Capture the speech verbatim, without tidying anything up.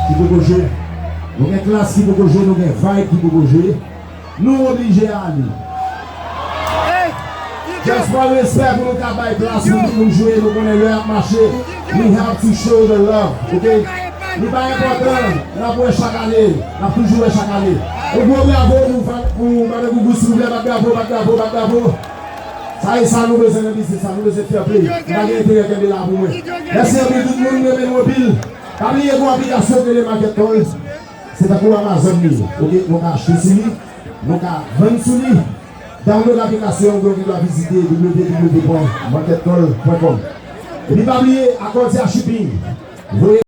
ki poko jwe. Nou gen klas ki poko jwe, nou gen vibe ki poko jwe. Nou oblije ale. Just pran respè pou nou ka bay plas pou tout moun jwe. Nou konnen lè ap mache. We have to show the love, ok? Li pa enpòtan, n ap wè chak ane, n ap toujou wè chak ane. Yon gwo bravo pou, pou Madan Gougou, silvouplè, bat bravo, bat bravo, bat bravo. Sa e sa nou bezwen nan biznis la, nou bezwen fair play. M pa gen enterè kenbe la pou mwen. Mèsi anpil tout moun, m renmen nou anpil. Pa bliye gon aplikasyon ki rele Market Call. Se tankou Amazon li ye. Ok, nou ka achte sou li, nou ka vann sou li. Download aplikasyon an, ou gen dwa vizite w w w pwen market call pwen com. Epi pa bliye, Accordia Shipping. Voye